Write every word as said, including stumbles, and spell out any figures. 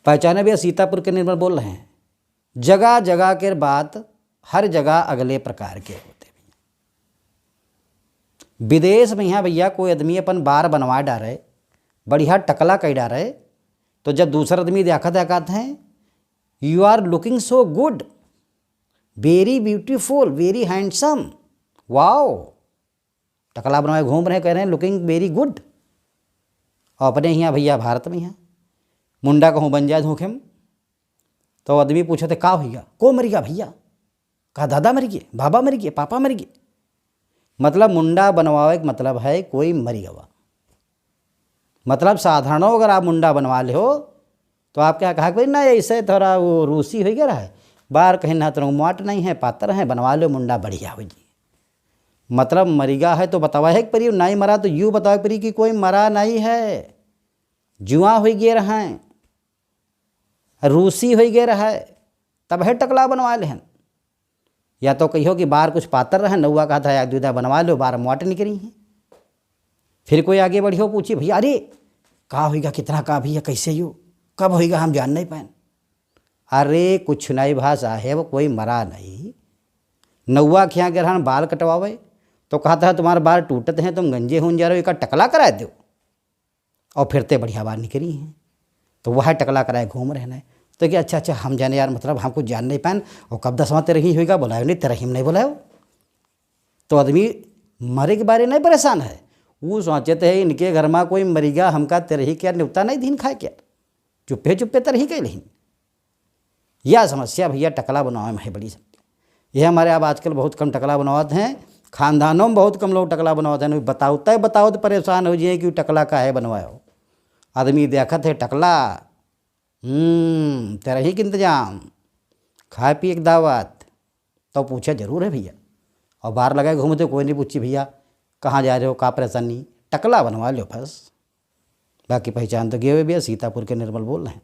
पहचाने भैया, सीतापुर के निर्मल बोल रहे हैं। जगह जगह के बात, हर जगह अगले प्रकार के होते हैं। विदेश में यहाँ भैया कोई आदमी अपन बार बनवा डारे, बढ़िया टकला कई डारे, तो जब दूसरा आदमी देखत देखत हैं, "You are looking so good, very beautiful, very handsome, wow।" टकला बनवाए घूम रहे, कह रहे हैं, "Looking very good।" और अपने यहाँ भैया भारत में यहाँ मुंडा कहूँ बन जाए धोखे में, तो आदमी पूछत है, "का हुइगा? को मरिगा भैया?" कहा, "दादा मरिगे, बाबा मरिगे, पापा मरिगे।" मतलब मुंडा बनवावे के मतलब है कोई मरि गवा। मतलब साधारणो अगर आप मुंडा बनवा ले हो तो आपके यहाँ कहा कि "भाई ना, ऐसे थोड़ा वो रूसी होइ गया रहा है, बार कहीं ना तो मोट नहीं है, पातर है, बनवा लो मुंडा बढ़िया होइ जी।" मतलब मरिगा है तो बतावा है कि परी, नहीं मरा तो यू बतावा परी कि कोई मरा नहीं है, जुआ होइ गया रहा है, रूसी होइ गया रहा है, तब है टकला बनवा लेहन। या तो कहियो कि बार कुछ पातर रहे, नौवा कहा था, "एक दुइदा बनवा लो, बार मोट निकरी हैं।" फिर कोई आगे बढ़ियो, पूछी, "भैया, अरे, का होइगा, कितना का भैया, कैसे हो, कब होइगा, हम जान नहीं पाएन।" अरे, कुछ नहीं भा साहेब, कोई मरा नहीं। नौवा खिया के रहन बाल कटवावे, तो कहता है, "तुम्हारे बाल टूटत हैं, तुम गंजे होन जा रहे हो, एका टकला करा दो।" और फिर ते बढ़िया बार निकरी हैं। तो वह टकला कराए घूम रहे हैं। तो कि अच्छा, अच्छा, हम जाने यार, मतलब, हमको जान नहीं पाएन, और कब दसवाँ तेरही होइगा, बुलायो नहीं, तेरही में नहीं बुलायो। तो आदमी मरे के बारे नहीं परेशान है, वो सोचते है, "इनके घर में कोई मरिगा, हमका तेरही के न्योता नहीं दीन खाए के, चुप्पे चुप्पे तेरही के लेहिन।" यह समस्या भैया टकला बनावे में है बड़ी। यह हमारे अब आजकल बहुत कम टकला बनवात हैं, खानदानों में बहुत कम लोग टकला बनवात हैं। बताओ तय बताओ तो परेशान हो जाए कि टकला काहे बनवायो। आदमी देखत है टकला, हम्म, तेरही के इंतजाम, खाए पिए के दावत, तो पूछे जरूर है भैया। और बार लगाए घूमते कोई नहीं पूछी, "भैया, कहाँ जा रहे हो, का परेशानी?" टकला बनवा लो बस। बाकी पहचान तो गए हुए भैया, सीतापुर के निर्मल बोल रहे हैं।